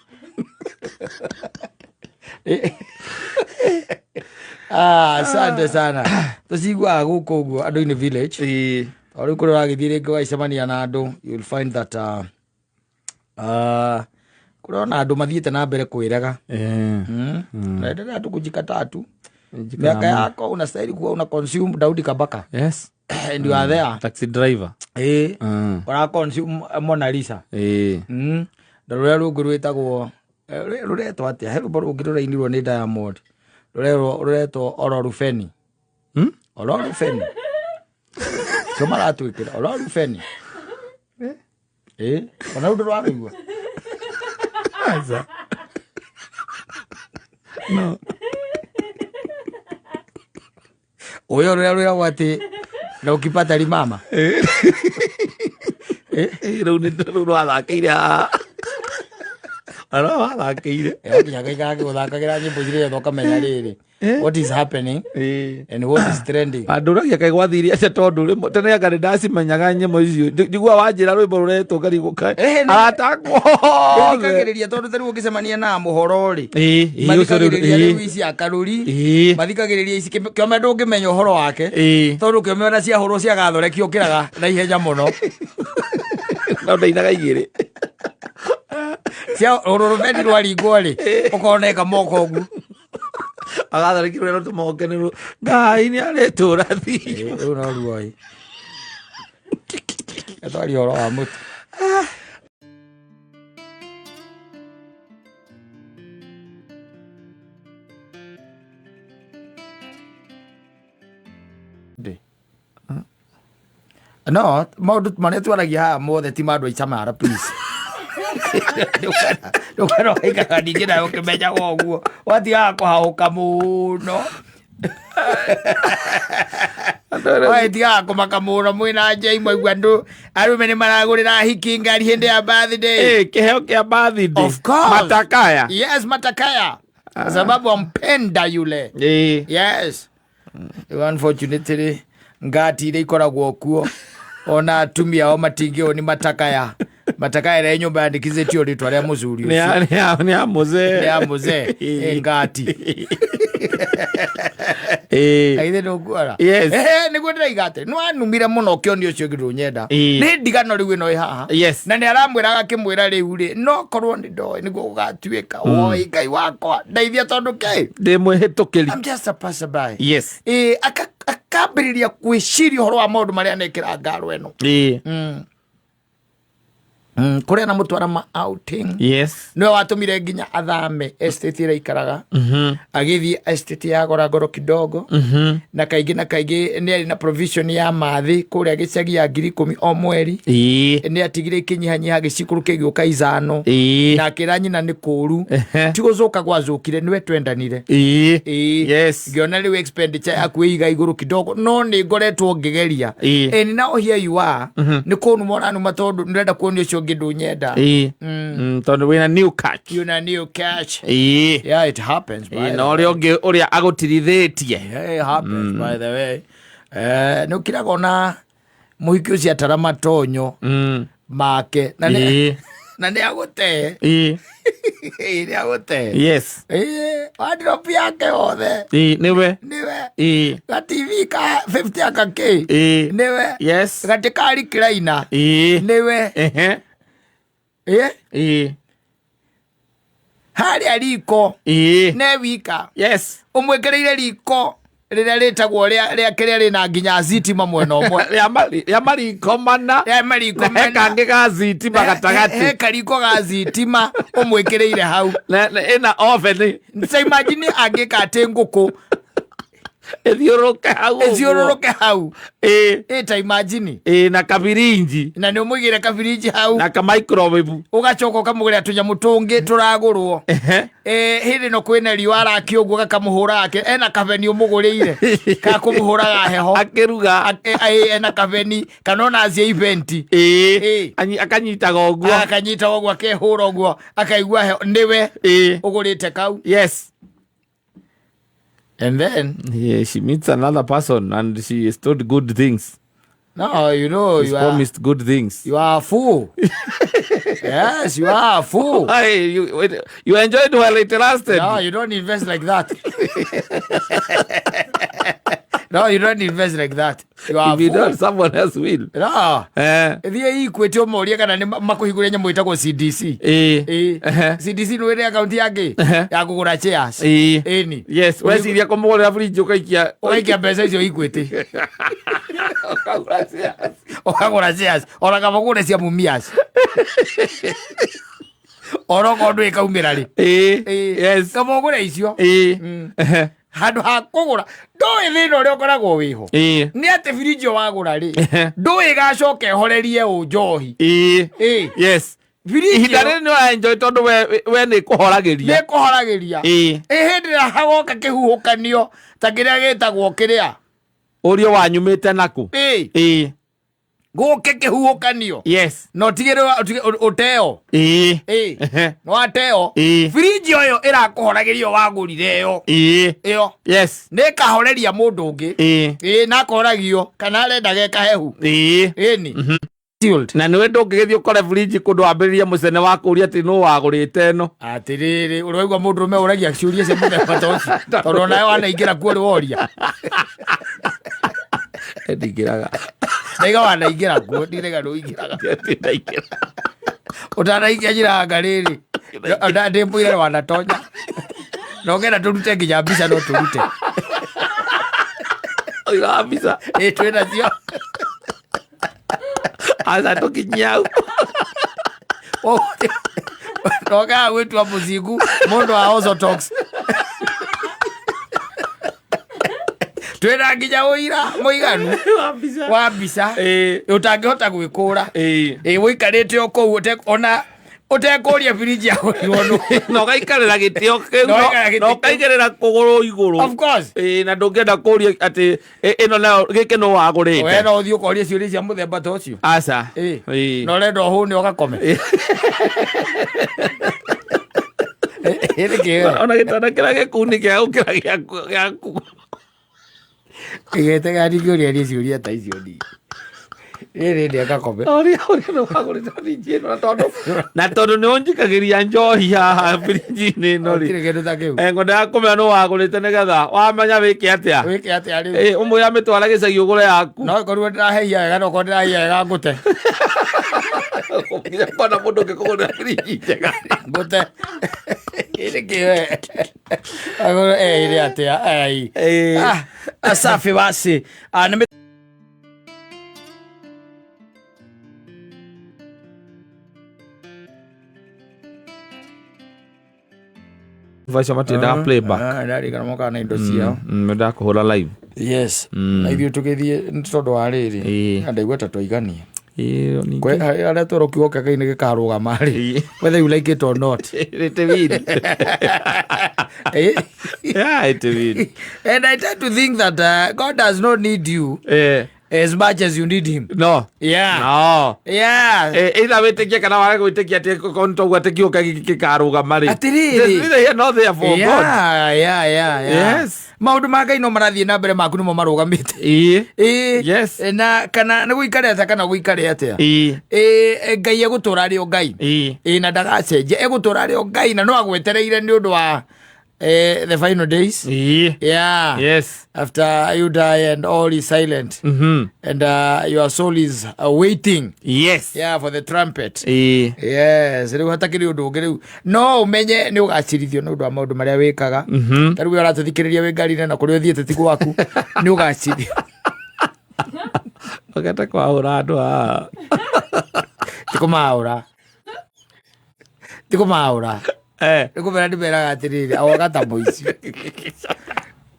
Ah, asante sana. Tũciguaga gũkũ ũguo andũ-inĩ village.
Ĩ.
Tondũ rĩu kũrĩa ũragĩthiĩ rĩngĩ ũgagĩcemania na andũ, you'll find that kũrĩ ona andũ mathiĩte na mbere kwĩrega. Naendelea tu kujikataa tu. Miaka yako unastahili kuwa una consume Daudi Kabaka.
Yes.
And you are there.
Taxi driver.
Ĩ. Ũra consume Mona Lisa.
Ĩ.
Na rũrĩa rũngĩ rwĩtagwo, rũretwo atĩa? He rwĩmbo rũngĩ rũrainirwo nĩ Diamond. Rũretwo Ororufeni. Ororufeni. Cio maratwĩkĩra Ororufeni. Ĩ, ona rĩu ndũrarũigua.
Aca. No.
Ũyũ rũrĩa rwĩragwo atĩ na ukipata limama.
Ĩ, rĩu nĩ rĩu rwathakĩire haha. Ona wathakĩire.
Ĩ, nginya gaikara gĩgũthakagĩra nyĩmbo cirĩ ũkamenya rĩrĩ. What is happening and what is trending.
Andũragia kaĩ gwathire atĩa tondũ rĩmwe tene anga nĩ ndacimenyaga nyĩmbo icio. Njiguaga wanjĩra rwĩmbo rũretwo ngarigwo kaĩ arata akwa othe.
Mathikagĩrĩria tondũ ta rĩu ũngĩcemania na mũhoro rĩ.
Ĩ, ĩ, ũcio rĩu,
Mathikagĩrĩria
ĩ.
rĩu ici akarũri.
Ĩ.
Mathikagĩrĩria ici kĩome ndũngĩmenya ũhoro wake.
Ĩ.
Tondũ kĩome ona ciahũrwo ciagathorekio ũkĩraga na ihenya mũno.
No ndainaga igĩrĩ.
Cia rũrũbeni rwaringwo rĩ, ũkona ĩka moko ũguo.
Agatharĩkĩrwo rĩrĩa tũmoke nĩ Ngai nĩ arĩtũra thiĩ.
Rĩu no ruo ĩ. Twaria ũhoro wa mũtu. No, maũndũ marĩa twaragia haha mothe ti ma andũ a Icamara, please. Ndũkana ũgaikara ningĩ nawe ũkĩmenyaga ũguo, watigaga kũhahũka mũno. Oe tigaga kũmaka mũno mwĩna njei mwaigua andũ arũme nĩ maragũrĩra hiki ngari hĩndĩ ya birthday.
Eh, kĩheo kĩa birthday.
Of course.
Matakaya.
Yes, matakaya. Kwa sababu ampenda yule. Yes. Rĩu unfortunately ngati iria ikoragwo kuo ona atumia ao matingĩo nĩ matakaya matakaya ĩrĩa nyũmba yandĩkithĩtio rĩtwa rĩa mũcuri
Nĩ ya-
ũcio
nĩ ya- nĩ ya mũzee.
nĩ ya mũzee ĩ ngati. Kaithe ndũkuona?
Yes.
Ehe, nĩguo ndĩraiga atĩ nĩ wanumire mũno ũkĩonia ũcio ũngĩ ndũnyenda. Nĩ ndigano rĩu ĩno ĩ haha. Na nĩ aramwĩraga akĩmwĩra rĩu rĩ no korwo nĩ ndoĩ nĩguo gũgatuĩka. Woi Ngai wakwa ndeithia tondũ kĩ
Ndĩ mwĩhĩtũkĩri.
I'm just a passerby. Ĩ akambĩrĩria gwĩciria ũhoro wa maũndũ marĩa anekĩra ngaro ĩno. Kũrĩa anamũtwara ma outing. Nĩwe watũmire nginya athame estate ĩrĩa aikaraga agĩthiĩ estate ya goragoro kidogo. Na kaingĩ na kaingĩ nĩ arĩ na provision ya mathĩ kũrĩa gĩcagi ya 10,000 o mweri. Nĩ atigire ikĩnyihanyiha gĩcikũrũke gĩũka 5. Na akĩra nyina nĩ kũru. Ti gũcũka gwacũkire nĩwe twendanire. Ĩĩ. Ngĩona rĩu expenditure yaku ĩiga igũrũ kidogo no nĩ ngoretwo ngĩgeria. And now here you are. Nĩ kũnuma ũranuma tondũ nĩũrenda kuonia ũcio ũngĩ ndũnyenda.
Tondũ wĩna new catch.
Wĩna new catch. Yeah, it happens, by
Na
the
ũrĩa
way.
ũngĩ ũrĩa agũtirithĩtie.
Yeah, it happens, by the way. Nĩ ũkiraga ona mũhiki ũcio atara matonyo make na na nĩ agũtee. Nĩ agũtee. Wardrobe yake yothe.
Nĩwe.
Nĩwe. Ga TV ka 50 aka K. Nĩwe. Gatĩ ka recliner. Nĩwe. Harĩa riko. Ne wika. Ũmwĩkĩrĩire riko rĩrĩa rĩtagwo rĩa kĩrĩa rĩna nginya thitima mwena ũmwe.
Rĩa mariko mana.
Rĩa mariko
Na he
mana.
kangĩ ga thitima gatagatĩ.
He kariko ga thitima ũmwĩkĩrĩire hau.
Na ĩna oven.
Ta imagine angĩka atĩ ngũkũ
Ĩthiũrũrũke hau ũguo.
Ĩthiũrũrũke hau. Ta imagine.
Na kabirinji.
Na nĩ ũmũigĩre kabirinji hau.
Na ka microwave.
Ũgacoka ũkamũgũrĩra tũnyamũ tũngĩ tũragũrwo. Hĩndĩ ĩno kwĩna riũa arakio ũguo gakamũhũra ake. Ena kabeni ũmũgũrĩire. Ka kũmũhũraga heho.
Akĩruga.
Ena kabeni kana ona acie event.
Akanyitaga ũguo.
Akanyitaga ũguo akehũra ũguo akaigua heho nĩwe ũgũrĩte kau. And then
Yeah, she meets another person and she is told good things.
No, you know,
She's
you are
promised good things.
You are a fool. Yes, you are a fool.
Hey, you enjoyed while it lasted.
No, you don't invest like that. No, you don't invest like that. You are
If you
a fool.
don't, someone else will.
No. Thiĩ Equity ũmorie kana nĩ makũhingũre nyamũ ĩtagwo CDC. CDC nĩ wĩrĩ akaunti yangĩ ya kũgũra shares. Ĩni.
Yes, weciria kũmũgũrĩra fridge ũgaikia
Ũgaikia mbeca icio Equity.
Ũkagũra shares.
Ũkagũra shares. Ona kaba ũgũre cia Mumias. Orokorwo ndũĩ ĩkaumĩra rĩ. Kaba ũgũre icio. Handũ ha kũgũra ndũĩ thĩna ũrĩa ũkoragwo wĩho. Nĩ atĩ fridge ĩyo wagũra rĩ, ndũĩ ĩgacoka ĩhorerie ũ njohi. Fridge
Ihinda
ĩyo
rĩrĩ nĩ ũraenjoy tondũ we nĩ ĩkũhoragĩria.
Nĩ ĩkũhoragĩria. Ĩ hĩndĩ ĩrĩa hagoka kĩhuhũkanio ta kĩrĩa gĩtagwo kĩrĩa.
Ũrio wanyumĩte nakũ?
Gũke kĩhuhũkanio. Na ũtigĩrĩre ũteo. Nĩ wateo. Fridge ĩyo ĩrakũhoragĩria wagũrire ĩyo. Ĩyo. Nĩ ĩkahoreria mũndũ ũngĩ. Na akohoragio kana arenda ge kahehu. Ĩni. Sealed.
Na nĩwe ndũngĩgĩthiĩ ũkore fridge kũndũ wambĩrĩrie mũcene wa kũũria atĩ nũ wagũrĩte ĩno.
Atĩrĩrĩ, ũraigua mũndũ ũrũme ũragia ciũria cia mũthemba ta ũcio. Tondũ onawe wanaingĩra kuo rĩ woria.
Ndingĩraga.
Ndaiga wanaingĩra kuo, ndiraiga ndũingĩraga.
Ndingĩra.
Ũtanaingia njĩra rĩrĩ. Ndĩmwĩre wanatonya. Na ũngĩenda tũrute nginya mbica no tũrute.
Ũira mbica.
Ĩ, twĩ nacio.
Aca tũkinyie hau.
Nokaga gwĩtua mũcingu mũndũ wa Ozotox. Twĩna nginya ũira mũiganu wa mbica. Ũtangĩhota gwĩkũra. Ĩ, ũikarĩte o kũu ona Ũtekũria birinji yagũrirwo nũ.
Na ũgaikarĩra gĩtĩ o kĩu.
Na ũgaikarĩra gĩtĩ
Na
kĩu.
ũkaigĩrĩra kũgũrũ igũrũ.
Of course.
Ĩĩ, na ndũngĩenda kũria atĩ ĩno nayo gĩkĩ nũ
We
wagũrĩte.
no ũthiĩ ũkorie ciũria cia mũthemba ta ũcio.
Aca.
Ĩĩ.
Ĩĩ.
Na ũrenda ũhũne ũgakome. Ĩ, nĩkĩ we?
Ona gĩtanda kĩrĩa gĩkunĩ kĩa gũkĩra gĩaku gĩaku.
Gĩtega ndingĩũria niĩ ciũria ta icio niĩ. Rĩrĩ ndĩ gakome.
Ũrĩa ũrĩa nĩ wagũrĩte birinji ĩno na tondũ na tondũ nĩ ũnjikagĩria njohi haha birinji-inĩ ĩno rĩ.
Gũtirĩ kĩndũ ta kĩu.
Eh, ngwendaga kũmenya nũ wagũrĩte nĩgetha wamenya wĩke atĩa.
Wĩke atĩa rĩu?
Ĩ, ũmwĩre amĩtware gĩcagi ũgũre yaku.
No ĩkorirwo ndĩraheia wega no korwo ndĩraheia wega ngũte.
Nginya kona mũndũ ũngĩkũgũrĩra birinji njega.
Ngũte. Nĩkĩ we? Agũrũ ĩrĩ atĩa? Ai.
Ĩ.
Ah, asafi basi. Ah, nĩ
Vacio matiendaga playback.
Ah, ndarikana mokaga na indo ciao.
Mendaga kũhũra live.
Yes. Na ithuĩ tũgĩthiĩ nĩ tondũ wa rĩrĩ.
Ĩĩ.
Na ndaigua ta twaigania.
Ĩĩ, ningĩ.
Harĩa twerwo kiugo kĩa Ngai nĩ gĩkarũgama rĩ.
Ĩĩ.
Whether you like it or not.
It will.
Eh?
Yeah, it will.
And I tend to think that God does not need you
Eh,
as much as you need him.
no.
Yeah.
No.
Yeah.
Eh, either wĩtĩkie kana wage gwĩtĩkia atĩ korwo nĩ twaigua atĩ kiugo kĩa gĩkarũgama rĩ.
Atĩrĩrĩ.
There's neither here nor there for God.
Yeah.
Yes.
Maũndũ ma Ngai no marathiĩ na mbere maku nĩmo marũgamĩte.
Ĩĩ.
Ĩĩ.
Yes.
Na kana nĩ gũikare atĩa kana gũikare atĩa.
Ĩĩ.
Ĩĩ, Ngai egũtũra arĩ o Ngai.
Ĩĩ.
Ĩĩ, na ndagacenjia egũtũra arĩ o Ngai na no agwetereire nĩ ũndũ wa the final days.
Ĩĩ.
Yeah.
Yes.
After you die and all is silent. And your soul is waiting.
Yes.
Yeah, for the trumpet.
Ĩĩ.
Yes, rĩu hatakĩrĩ ũndũ ũngĩ rĩu no ũmenye nĩ ũgacirithio nĩ ũndũ wa maũndũ marĩa wĩkaga. Ta rĩu we ũratũthikĩrĩria wĩ ngari-inĩ na kũrĩa ũthiĩte ti gwaku nĩ ũgacirithio.
Ũgete kwahũra andũ haha.
Ti kũmaũra. Ti kũmaũra.
Eh.
Nĩ kũmera ndĩmeraga atĩrĩrĩ awoga ta mũici.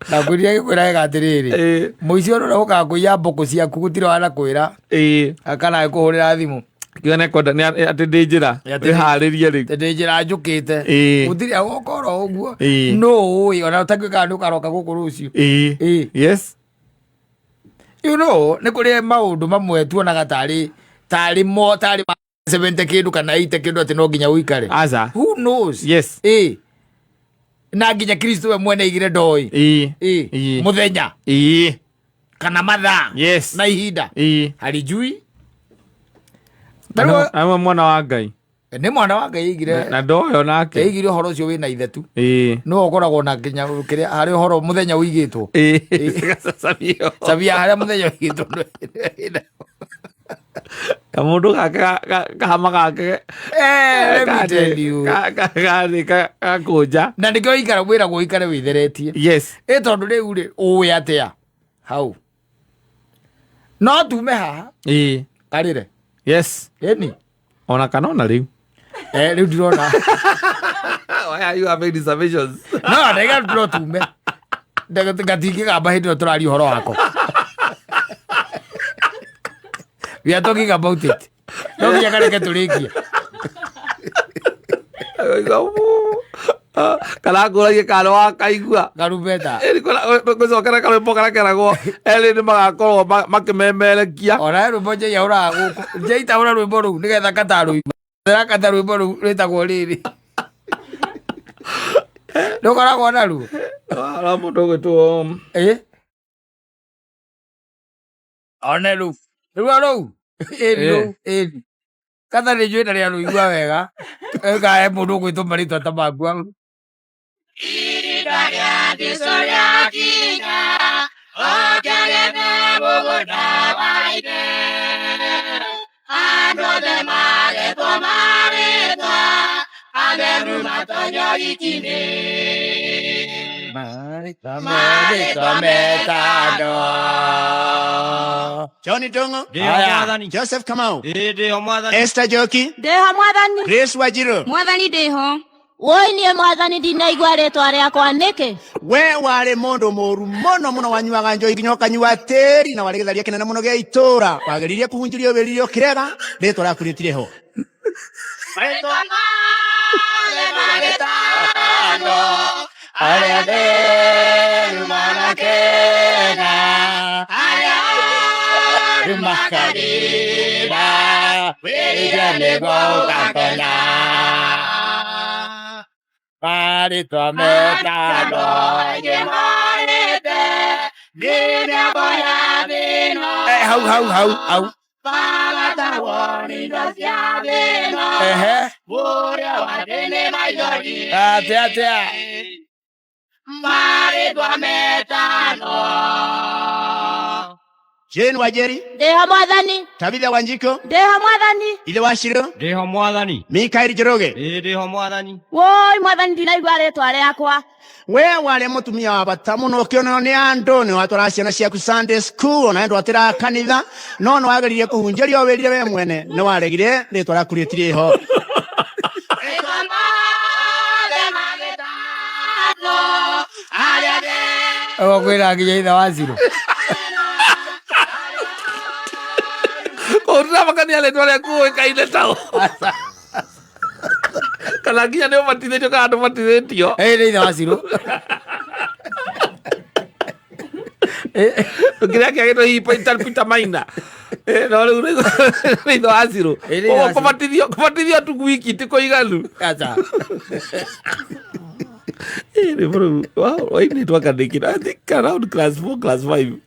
Na ngwĩrire gĩkwĩra wega atĩrĩrĩ
Ĩĩ.
mũici ona ũrĩa ũkaga kũiya mbũkũ ciaku gũtirĩ wanakwĩra
Ĩĩ.
kana agĩkũhũrĩra thimũ.
Kiuga nĩekwenda atĩ ndĩ njĩra.
Atĩ-
Wĩharĩrie rĩu.
Ndĩ njĩra njũkĩte.
Ĩĩ.
Gũtirĩ agokorwo ũguo.
Ĩĩ.
No ũĩ ona ũtangĩũkaga nĩ ũkaroka gũkũ rũciũ.
Ĩĩ.
Ĩĩ.
Yes.
You know, nĩ kũrĩ maũndũ mamwe tuonaga tarĩ tarĩ mo tarĩ ma 70 kĩndũ kana 80 kĩndũ atĩ no nginya ũikare.
Aca.
Who knows?
Yes.
Ĩĩ. Na nginya Kristo we mwene aigire ndoĩ.
Ĩĩ.
Ĩĩ.
Ĩĩ.
Mũthenya
Ĩĩ.
kana mathaa
Yes.
na ihinda
Ĩĩ.
harijui.
Na nĩwe mwana wa Ngai.
Nĩ mwana wa Ngai aigire
Na ndoyo nake.
aigire ũhoro ũcio wĩna ithe tu.
Ĩĩ.
Nĩwe ũkoragwo na nginya kĩrĩa harĩa ũhoro mũthenya ũigĩtwo.
Ĩĩ. Gacacabio.
Cabia harĩa mũthenya ũigĩtwo.
Kamũndũ gake kahama gake.
Eh, let me tell you.
Gathĩ gakũnja.
Na nĩkĩo ikara wĩragwo ũikare wĩtheretie.
Yes.
Ĩ tondũ rĩu rĩ ũĩ atĩa hau no tume haha
Ĩĩ.
karĩre
Yes.
ĩni
Ona kana ona rĩu.
Eh, rĩu ndirona
Why are you having reservations?
no ndaiga no tume ngatingĩgamba hĩndĩ ĩyo tũraria ũhoro wako. We are talking about it. No nginya kareke tũrĩkie.
Kana ngũragie kana wakaigua.
Karumbeta.
Ngũcokera karwĩmbo karĩa keragwo erĩ nĩ magakorwo makĩmemerekia.
Ona he rwĩmbo njeiyahũraga gũkũ njeitahũra rwĩmbo rũu nĩgetha katarũigua ndĩrakata rwĩmbo rũu rwĩtagwo rĩrĩ nĩũkoragwo naruo.
Ra mũndũ ũgwĩtwo
Ĩ one rũu rũa rũu ĩni rũu ĩni katha nĩ njũĩ na rĩarũigua wega ĩkahe mũndũ ũgwĩtwo marĩtwa ta maku.
Ihinda rĩa Jesũ rĩakinya, ongerere mũgũnda wa ithe. Andũ othe magetwo marĩtwa, atheru matonyo itu-inĩ.
Marĩtwa metano.
Johnny Dongo,
Aya.
Joseph Kamau,
Ĩĩ ndĩho mwathani.
Esther Joki,
Ndĩho mwathani.
Grace Wajiro.
Mwathani ndĩho. Woi niĩ mwathani ndinaigua rĩtwa rĩakwa nĩkĩ?
We warĩ mũndũ mũru mũno mũno, wanyuaga njohi nginya ũkanyua tĩri na warĩ gĩtharia kĩnene mũno gĩa itũũra. Wageririe kũhunjĩrio wĩrire ũkĩrega, rĩtwa rĩaku rĩtirĩ ho.
Marĩtwa mothe magĩtano, arĩa atheru manakena, arĩa oru makarĩra, wĩrire nĩguo ũgakena.
Marĩtwa metano.
Aingĩ morĩte nĩ mĩambo ya thĩ ĩno.
Eh, hau hau hau hau.
Magatahwo nĩ indo cia thĩ ĩno.
Ehe.
Mũrĩo wa thĩ nĩ maithori.
Atĩa atĩa.
Marĩtwa metano.
Jane Wajeri,
Ndĩho mwathani.
Tabitha Wanjiko,
Ndĩho mwathani.
Ithe wa Shiro,
Ndĩho mwathani.
Mikaeli Njoroge.
Ĩĩ ndĩho mwathani.
Woi mwathani ndinaigua rĩtwa rĩakwa.
We warĩ mũtumia wa bata mũno ũkĩonwo nĩ andũ nĩ watwara ciana ciaku Sunday school ona ndwatĩra kanitha no nĩ wageririe kũhunjĩrio wĩrire we mwene nĩ waregire rĩtwa rĩaku rĩtirĩ ho.
Marĩtwa mothe magĩtano, arĩa atheru
Ũgũkwĩra nginya ithe wa Ciro.
Kũu ndĩramakania rĩtwa rĩaku ũĩkaine tao kana nginya nĩ ũbatithĩtio kana ndũbatithĩtio.
Ĩĩ nĩ ithe wa Ciro.
Kĩrĩa kĩagĩtwo hihi Peter Peter Maina. Eh, no rĩu nĩ ithe wa Ciro.
Ĩĩ nĩ ithe wa Ciro.
Kũbatithio kũbatithio tu wiki ti kũiganu.
Aca.
Ĩĩ rwĩmbo rũu wainĩtwo akandĩkĩra I think around class 4 class 5.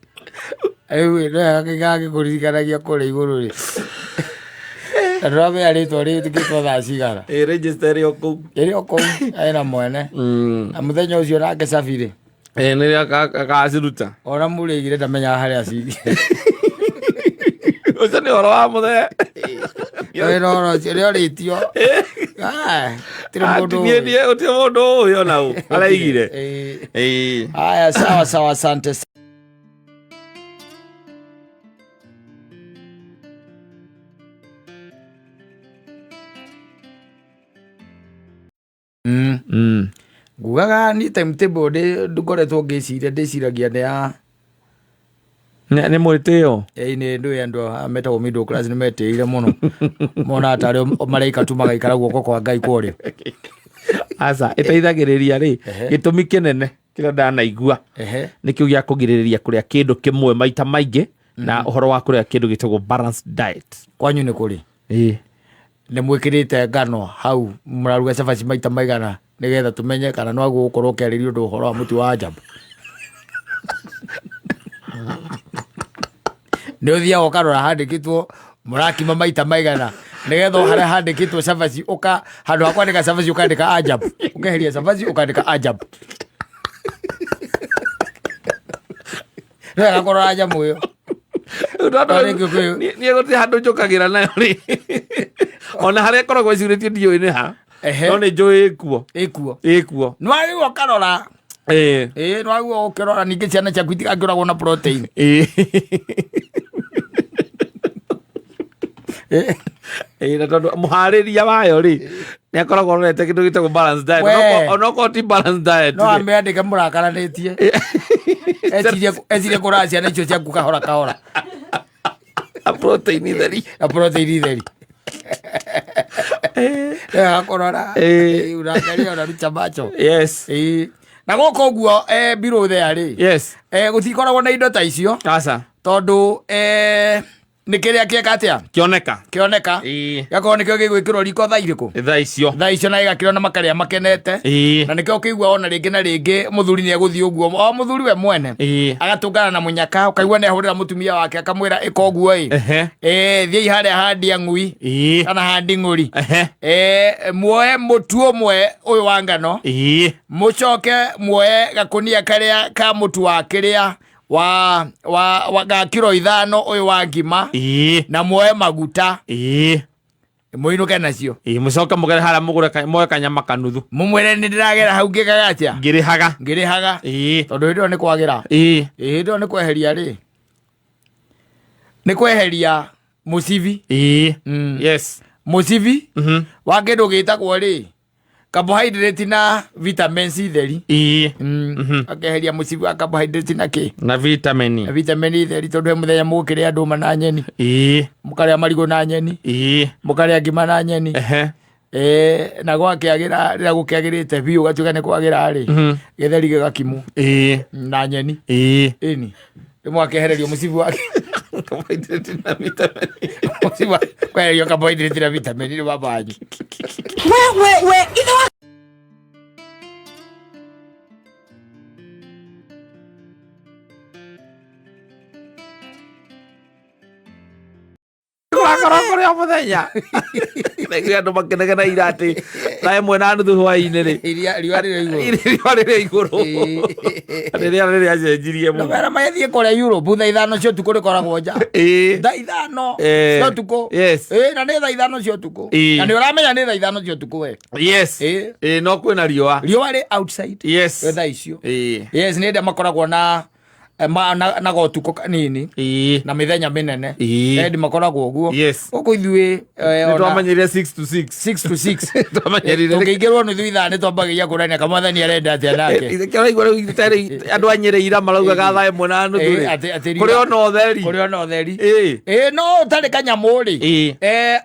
Rĩu nĩ wega gĩkũririkanagia kũrĩa igũrũ rĩ. Na ndũramenya rĩtwa rĩtĩkĩtwo thaa cigana.
Ĩĩ register ĩrĩ o kũu.
Ĩrĩ o kũu ena mwene. Na mũthenya ũcio nake Cabi rĩ.
Ĩĩ nĩrĩo akaciruta.
Ona mũrĩigire ndamenyaga harĩa acigire.
Ũcio nĩ ũhoro wa mũthee.
Wĩra ũhoro ũcio nĩ orĩtio. Tirĩ mũndũ
Niĩ
ũĩ.
niĩ gũtirĩ mũndũ ũĩ ona ũ araigire.
Ĩĩ.
Ĩĩ.
Haya, sawa sawa, asante. Ngugaga ni timetable ndĩ ngoretwo ngĩciria ndĩciragia nĩ ya
Nĩ mwĩtĩo.
ĩĩ nĩ ndũĩ andũ a metagwo middle class nĩ metĩire mũno monaga tarĩ o maraika tu magaikara guoko kwa Ngai kwa ũrĩo.
Aca ĩteithagĩrĩria rĩ
Ehe.
gĩtũmi kĩnene kĩrĩa ndanaigua
Ehe.
nĩkĩo gĩa kũgirĩrĩria kũrĩa kĩndũ kĩmwe maita maingĩ na ũhoro wa kũrĩa kĩndũ gĩtagwo balanced diet.
Kwanyu nĩ kũrĩ
Ĩĩ.
nĩ mwĩkĩrĩte ngano hau mũraruga cabaci maita maigana nĩgetha tũmenye kana no gũkorwo ũkĩarĩria ũndũ ũhoro wa mũtu wa ajabu. Nĩ ũthiaga ũkarora handĩkĩtwo mũrakima maita maigana nĩgetha o harĩa handĩkĩtwo cabaci ũka handũ ha kwandĩka cabaci ũkandĩka ajabu ũkeheria cabaci ũkandĩka ajabu. Nĩ wega kũrora nyamũ ĩyo.
Rĩu tondũ
No rĩngĩ kwĩ-
niĩ gũtirĩ handũ njũkagĩra nayo rĩ ona harĩa ĩkoragwo ĩcurĩtio ndiũĩ nĩ ha
Ehe.
no nĩ njũĩ ĩkuo
Ĩkuo.
ĩkuo.
Nĩ wagĩrĩirwo ũkarora.
Ĩĩ.
Ĩĩ nĩ wagĩrĩirwo ũkĩrora ningĩ ciana ciaku itigakĩũragwo na protein.
Ĩĩ.
Ĩĩ.
Ĩĩ, na tondũ mũharĩria wayo rĩ nĩ akoragwo arorete kĩndũ gĩtagwo balanced diet
We.
Onokorwo ti balanced diet
No
rĩ.
amĩandĩke mũrakaranĩtie. Ecirie ecirie kũraga ciana icio ciaku kahora kahora.
Na protein theri.
Na protein theri. Wega kũrora.
Ĩĩ.
Ĩĩ, unaangalia unarucha macho.
Yes.
Ĩĩ. Na gũkũ ũguo below there rĩ.
Yes.
Gũtikoragwo na indo ta icio
Aca.
tondũ nĩ kĩrĩa kĩeka atĩa
Kĩoneka.
kĩoneka
Ĩĩ.
gĩgakorwo nĩkĩo gĩgwĩkĩrwo riko thaa irĩkũ
Thaa icio.
thaa icio na gĩgakĩrwo na makarĩa makenete
Ĩĩ.
na nĩkĩo ũkĩigua ona rĩngĩ na rĩngĩ mũthuri nĩ egũthiĩ ũguo o mũthuri we mwene
Ĩĩ.
agatũngana na mũnyaka ũkaigua nĩ ahũrĩra mũtumia wake akamwĩra ĩka ũguo ĩ
Ehe.
ĩ thiĩi harĩa handi ng'ui
Ĩĩ.
kana handi ng'ũri
Ehe.
ĩ muoe mũtu ũmwe ũyũ wa ngano
Ĩĩ.
mũcoke muoe gakũnia karĩa ka mũtu wa kĩrĩa wa wa, wa ga kiro ithano ũyũ wa ngima
Ĩĩ.
na muoe maguta
Ĩĩ.
mũinũke nacio
Ĩĩ mũcoke mũgere harĩa mũgũre moe kanyama kanuthu.
mũmwĩre nĩ ndĩragera hau ngĩkaga atĩa
Ngĩrĩhaga.
ngĩrĩhaga
Ĩĩ.
tondũ hĩndĩ ĩyo nĩ kwagĩra
Ĩĩ.
ĩ hĩndĩ ĩyo nĩ kweheria rĩ nĩ kweheria mũcibi
Ĩĩ. Yes.
Mũcibi
Mhm.
wa kĩndũ gĩtagwo rĩ carbohydrate na vitamin C theri.
Ĩĩ.
Akeheria mũcibi wa carbohydrate na kĩ
Na vitamin.
Na vitamin theri tondũ he mũthenya mũgũkĩrĩa ndũma na nyeni
Ĩĩ.
mũkarĩa marigũ na nyeni
Ĩĩ.
mũkarĩa ngima na nyeni
Ehe.
Eh, na gwakĩagĩra rĩrĩa gũkĩagĩrĩte biũ gatuĩka nĩ kwagĩra rĩ, gĩtheri gĩgakimwo na nyeni. Ĩni rĩmwe akehererio mũcibi wake.
Carbohydrate na vitamin.
Mũcibi kwehererio carbohydrate na vitamin nĩ babanyu.
Kũrakorwo kũrĩ o mũthenya. Naiguire andũ makĩnegena ira atĩ thaa 1:30 hwaĩ-inĩ rĩ,
Iria riũa rĩrĩ igũrũ.
Riũa rĩrĩ igũrũ. Rĩrĩa rĩacenjirie mũno.
Ndũmera magĩthiĩ kũrĩa Europe thaa 5 cia ũtukũ rĩkoragwo nja. Thaa 5 cia ũtukũ. Ĩĩ, na nĩ thaa 5 cia ũtukũ. Na nĩ ũramenya nĩ thaa 5 cia ũtukũ we.
Ĩĩ, no kwĩna riũa.
Riũa rĩ outside. Thaa icio. Yes, nĩ hĩndĩ makoragwo na na gotukũ kanini na mĩthenya mĩnene. Endi makoragwo ũguo. Gũkũ ithuĩ
Nĩ twamenyerire 6 to 6.
6 to 6.
Twamenyerire.
Tũngĩingĩrwo nuthu ithaa nĩ twambagĩria kũrania kamwathani arenda atĩa nake.
Kĩo ũraigua rĩu tarĩ andũ a Nyĩrĩ ira maraugaga thaa 1:30 rĩ.
Atĩ
Kũrĩ ona ũtheri.
Kũrĩ ona ũtheri. Ĩĩ, no ũtarĩ kanyamũ rĩ.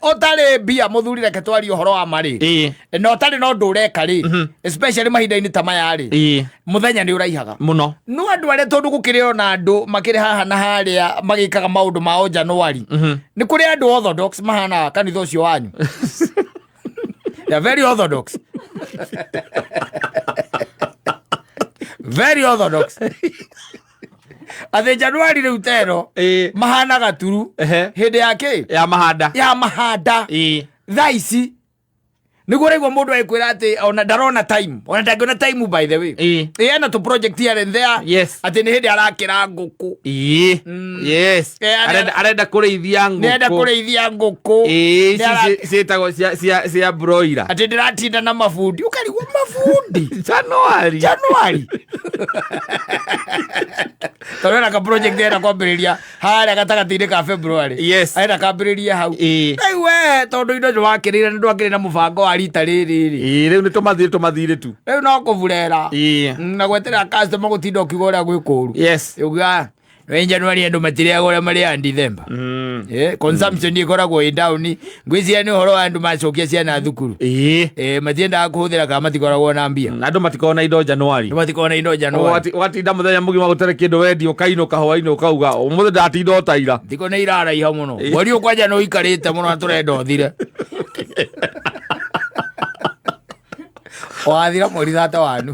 Ũtarĩ mbia mũthuri, reke twarie ũhoro wa ma rĩ. Na ũtarĩ na ũndũ ũreka rĩ, especially mahinda-inĩ ta maya rĩ, mũthenya nĩ ũraihaga
Mũno.
No andũ arĩa, tondũ gũkĩrĩ ona andũ makĩrĩ haha na harĩa magĩkaga maũndũ mao Januari, nĩ kũrĩ andũ orthodox mahana kanitha ũcio wanyu. They are very orthodox, very orthodox, atĩ Januari rĩu teno mahana gaturu hĩndĩ ya kĩ?
Ya mahanda.
Ya mahanda. Thaa ici nĩguo ũraigua mũndũ agĩkwĩra atĩ ona ndarona time, ona ndangĩona time, by the way. Ĩ, ena tũ project here and there. Atĩ nĩ hĩndĩ arakĩra ngũkũ.
Arenda kũrĩithia ngũkũ.
Nĩenda kũrĩithia ngũkũ.
Ici ciĩtagwo cia broiler.
Atĩ ndĩratinda na mabundi, ũkarigwo mabundi.
Januari.
Januari, tondũ ena ka project ena kwambĩrĩria harĩa gatagatĩ-inĩ ka February. Arenda kambĩrĩrie hau. Rĩu we tondũ indo nĩ wakĩrĩire, nĩ ndwakĩrĩ na mũbango wa rita rĩrĩ rĩ.
Ĩĩ, rĩu nĩ tũmathirĩ tũmathirĩ tu.
Rĩu no kũburera. Na gweterera customer, gũtinda ũkiuga ũrĩa gwĩ kũru. Uga we January andũ matirĩaga ũrĩa marĩaga December. Consumption ĩkoragwo ĩ down, ngwĩciria nĩ ũhoro wa andũ macokia ciana thukuru. Matiendaga kũhũthĩra kana matikoragwo na mbia.
Andũ matikoragwo na indo Januari.
Andũ matikoragwo na indo Januari.
Watinda mũthenya mũgima gũtarĩ kĩndũ wendia, ũkainũka hwainĩ ũkauga ũmũthĩ ndatinda o ta ira.
Thikũ nĩ iraraiha mũno, mweri ũyũ kwanja nĩ ũikarĩte mũno na tũrenda ũthire. Ũgathira mweri 31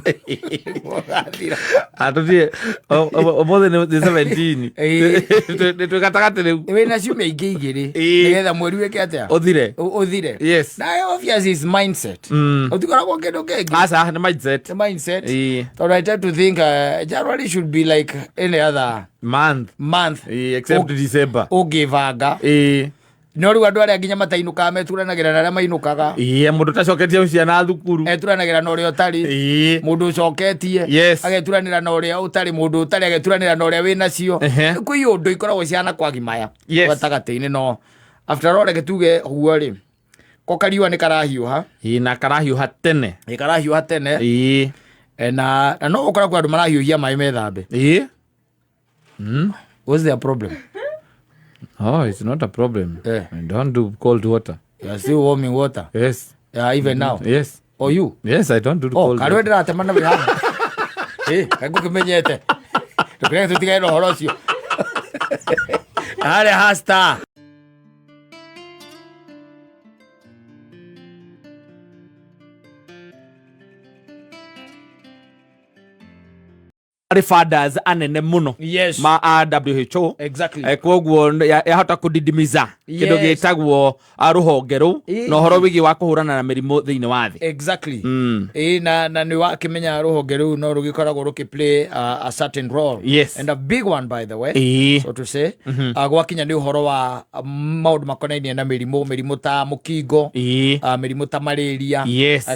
ũgathira.
Ah, tũthiĩ ũmũthĩ nĩ 17. Nĩ twĩ gatagatĩ rĩu.
Wĩna ciumia ingĩ 2 nĩgetha mweri wĩke atĩa?
Ũthire.
Ũthire. Na obvious is mindset. Ũtikoragwo kĩndũ kĩngĩ.
Aca, nĩ mindset.
Nĩ mindset. Tondũ I tend to think January should be like any other
month.
Month.
Except December.
Ũngĩbanga. No rĩu andũ arĩa nginya matainũkaga meturanagĩra na arĩa mainũkaga.
Ĩĩ, mũndũ ũtacoketie ciana thukuru.
Eturanagĩra na ũrĩa ũtarĩ. Mũndũ ũcoketie ageturanĩra na ũrĩa ũtarĩ, mũndũ ũtarĩ ageturanĩra na ũrĩa wĩnacio. Kwĩ ũndũ ikoragwo ciana kwagimaya gatagatĩ-inĩ. No after all, reke tuge ũguo rĩ, ko kariũa nĩ karahiũha.
Ĩĩ, na karahiũha tene.
Ĩ, karahiũha tene. Na no ũkoragwo andũ marahiũhia maĩ methambe. What's their problem?
Oh, it's not a problem. I don't do cold water.
You are still warming water?
Yes.
Yeah, even now?
Yes.
Oh, you?
Yes, I don't do
Oh,
cold
karĩ
water.
ndĩratema na wĩ haha. Ĩ, kaĩ ngũkĩmenyete. Ndũkĩreke tũtigane na ũhoro ũcio. Harĩa ha star.
Arĩ funders anene mũno ma a WHO. Koguo yahota kũdidimiza kĩndũ gĩtagwo rũhonge rũu na ũhoro wĩgiĩ wa kũhũrana na mĩrimũ thĩinĩ wa thĩ.
Exactly. Ĩ, na nĩ wakĩmenya rũhonge rũu no rũgĩkoragwo rũkĩ play a certain role. And a big one, by the way. So to say. Gwakinya nĩ ũhoro wa maũndũ makonainie na mĩrimũ ta mũkingo, mĩrimũ ta malaria,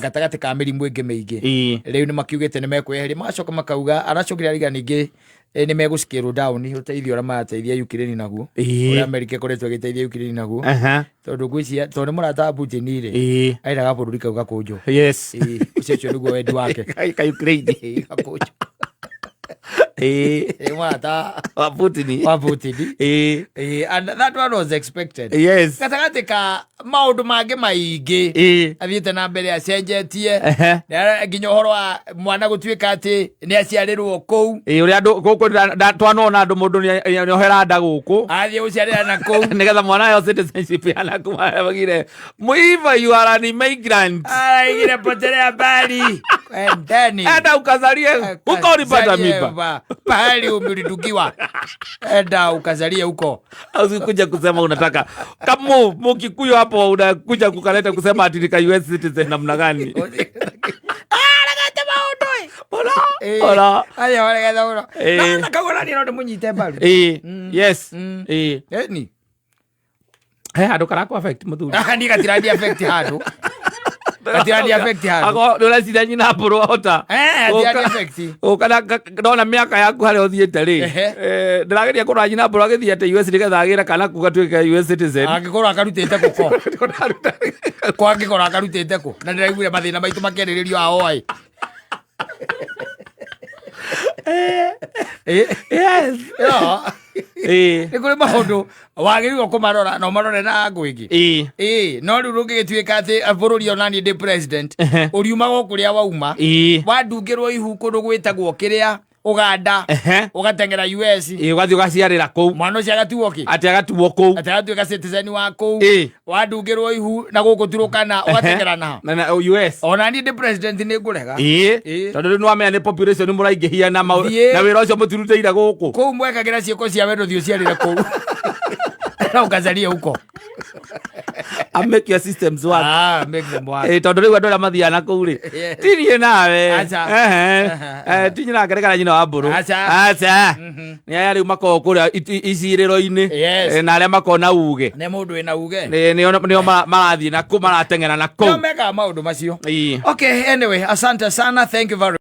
gatagatĩ ka mĩrimũ ĩngĩ mĩingĩ. Rĩu nĩ makiugĩte nĩ mekweheria, magacoka makauga, aracokire ariga ningĩ nĩ megũscale down ũteithio ũrĩa marateithia Ukraine naguo, ũrĩa America ĩkoretwo ĩgĩteithia Ukraine naguo, tondũ ngwĩciria tondũ nĩ mũrata wa Putin rĩ, endaga bũrũri kau gakũnjwo. Ũcio ũcio nĩguo wendi wake.
Ka Ukraine.
Gakũnjwo.
Ĩĩ.
Ĩ, mũrata
Wa Putin.
Wa Putin.
Ĩĩ.
Ĩ, and that one was expected.
Yes.
Gatagatĩ ka maũndũ mangĩ maingĩ athiĩte na mbere acenjetie. Nginya ũhoro wa mwana gũtuĩka atĩ nĩ aciarĩrwo kũu.
Ĩĩ, ũrĩa andũ gũkũ twanona andũ mũndũ nĩohera nda gũkũ.
Athiĩ gũciarĩra na kũu.
Nĩgetha mwana ayo citizenship ya naku magire muiva, you are an immigrant.
Araigire potelea mbali endeni.
Enda ukazalie huko ulipata
Ukazalie
mimba.
Pahali umelindukiwa, enda ukazalie huko.
Usikuja kusema unataka kama mukikuyu hapo unakuja kukaleta kusema ati nika US citizen namna gani?
Aregete maũndũ ĩ.
Ora.
Ĩ,
Ora.
aya waregete mũno.
Ĩ.
Na kagũra niĩ no ndĩmũnyite mbaru.
Ĩĩ, yes. Ĩĩ.
Ĩni.
He handũ karakũ affect, mũthuri?
Ah, niĩ gatirani affect handũ, gatirani affect handũ.
Ako nĩ ũreciria nyina mbũrũ ahota
Eh, gatirani affect.
ũka ndona mĩaka yaku harĩa ũthiĩte rĩ. Ndĩrageria kũrora nyina mbũrũ agĩthiĩ atĩ US nĩgetha agĩre kana kũ gatuĩke US citizen.
Angĩkorwo akarutĩte kũko ko angĩkorwo akarutĩte kũ na ndĩraiguire mathĩna maitũ makĩarĩrĩrio aoĩ.
Yes.
Nĩ kũrĩ maũndũ wagĩrĩirwo kũmarora na ũmarore na ngũ ĩngĩ. Ĩĩ, no rĩu rũngĩgĩtuĩka atĩ bũrũri ona niĩ ndĩ president, ũriumaga o kũrĩa wauma. Wandungĩrwo ihu kũndũ gwĩtagwo kĩrĩa Ũganda, ũgateng'era US.
Ĩĩ, ũgathiĩ ũgaciarĩra kũu.
Mwana ũcio agatuo kĩ?
Atĩ agatuo kũu.
Atĩ agatuĩka citizen wa kũu. Wandungĩrwo ihu na gũkũ Turukana, ũgateng'era na
Na US.
Ona niĩ ndĩ president nĩ ngũrega.
Ĩĩ. Tondũ rĩu nĩwamenya nĩ population mũraingĩhia na
Thiĩ.
na wĩra ũcio mũtirutĩire gũkũ.
Kũu mwekagĩra ciĩko cia wendo, thiĩ ũciarĩre kũu na ũkacarie huko.
I make your systems work.
Ah, make them work.
Ĩĩ, tondũ rĩu andũ arĩa mathiaga na kũu rĩ, ti niĩ nawe.
Aca.
Ehe. Ti nyina ngerekana nyina wa mbũrũ.
Aca.
Aca. Nĩ aya rĩu makoragwo kũrĩa icirĩro-inĩ. Na arĩa makoragwo na uge.
Nĩ mũndũ wĩna uge.
Nĩo marathiĩ na kũu, marateng'era na
Nĩo
kũu.
mekaga maũndũ macio.
Ĩĩ.
Okay, anyway, asante sana, thank you very